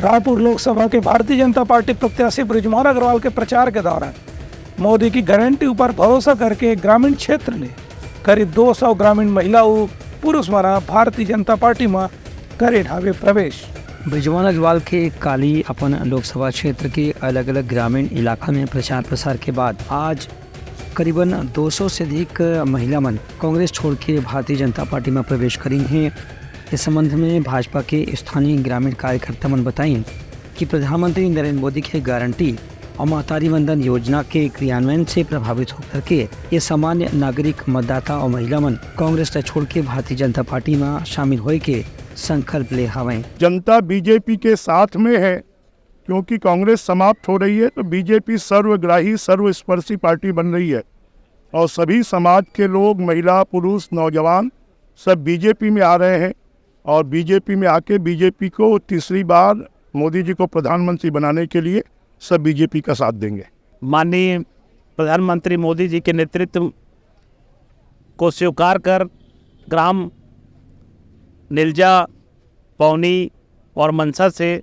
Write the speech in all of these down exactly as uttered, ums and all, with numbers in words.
रायपुर लोकसभा के भारतीय जनता पार्टी प्रत्याशी बृजमोहन अग्रवाल के प्रचार के दौरान मोदी की गारंटी ऊपर भरोसा करके ग्रामीण क्षेत्र ले करीब दो सौ ग्रामीण महिला अउ पुरुष मन भारतीय जनता पार्टी म करे हावे प्रवेश। बृजमोहन अग्रवाल के काली अपन लोकसभा क्षेत्र के अलग-अलग ग्रामीण इलाका में प्रचार प्रसार के बाद आज करीबन दो सौ से अधिक महिला मन कांग्रेस छोड़ के भारतीय जनता पार्टी में प्रवेश करिन हे। इस संबंध में भाजपा के स्थानीय ग्रामीण कार्यकर्ता मन बताइन कि प्रधानमंत्री नरेंद्र मोदी के गारंटी और महतारी वंदन योजना के क्रियान्वयन से प्रभावित होकर के ये सामान्य नागरिक, मतदाता और महिला मन कांग्रेस ला छोड़ के भारतीय जनता पार्टी में शामिल होए के संकल्प ले हवय। जनता बीजेपी के साथ में है, क्योंकि कांग्रेस समाप्त हो रही है, तो बीजेपी सर्वग्राही, सर्वस्पर्शी पार्टी बन रही है और सभी समाज के लोग, महिला, पुरुष, नौजवान सब बीजेपी में आ रहे हैं और बीजेपी में आके बीजेपी को तीसरी बार मोदी जी को प्रधानमंत्री बनाने के लिए सब बीजेपी का साथ देंगे। माननीय प्रधानमंत्री मोदी जी के नेतृत्व को स्वीकार कर ग्राम निलजा, पौनी और मनसा से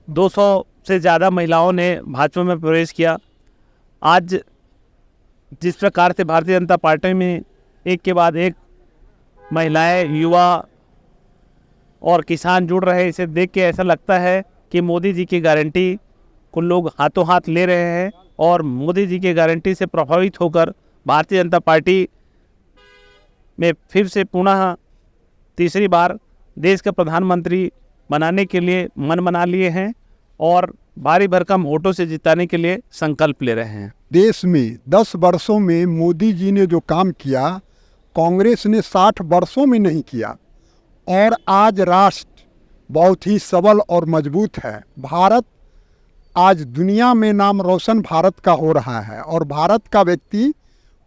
दो सौ से ज़्यादा महिलाओं ने भाजपा में प्रवेश किया। आज जिस प्रकार से भारतीय जनता पार्टी में एक के बाद एक महिलाएं, युवा और किसान जुड़ रहे हैं, इसे देख के ऐसा लगता है कि मोदी जी की गारंटी को लोग हाथों हाथ ले रहे हैं और मोदी जी की गारंटी से प्रभावित होकर भारतीय जनता पार्टी में फिर से पुनः तीसरी बार देश का प्रधानमंत्री बनाने के लिए मन बना लिए हैं और भारी भरकम वोटों से जिताने के लिए संकल्प ले रहे हैं। देश में दस वर्षों में मोदी जी ने जो काम किया, कांग्रेस ने साठ वर्षों में नहीं किया। और आज राष्ट्र बहुत ही सबल और मजबूत है। भारत आज दुनिया में नाम रोशन भारत का हो रहा है और भारत का व्यक्ति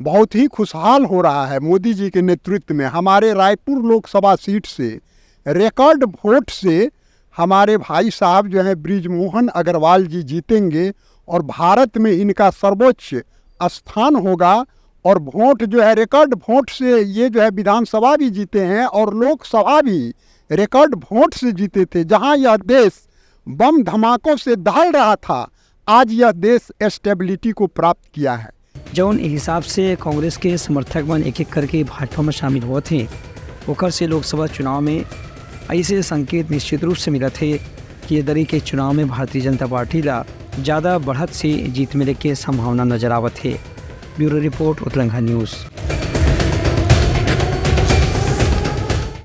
बहुत ही खुशहाल हो रहा है। मोदी जी के नेतृत्व में हमारे रायपुर लोकसभा सीट से रिकॉर्ड वोट से हमारे भाई साहब जो हैं बृजमोहन अग्रवाल जी जीतेंगे और भारत में इनका सर्वोच्च स्थान होगा और वोट जो है रिकॉर्ड वोट से ये जो है विधानसभा भी जीते हैं और लोकसभा भी रिकॉर्ड वोट से जीते थे। जहां यह देश बम धमाकों से दहल रहा था, आज यह देश स्टेबिलिटी को प्राप्त किया है। जौन हिसाब से कांग्रेस के समर्थक मन एक-एक करके भाजपा में शामिल होत हे, ओकर से लोकसभा चुनाव में ऐसे संकेत निश्चित रूप से मिलत हे कि ये दरी के चुनाव में भारतीय जनता पार्टी ला ज्यादा बढ़त से जीत मिले के संभावना नजर आवत हे। Bureau report, Utlangha news.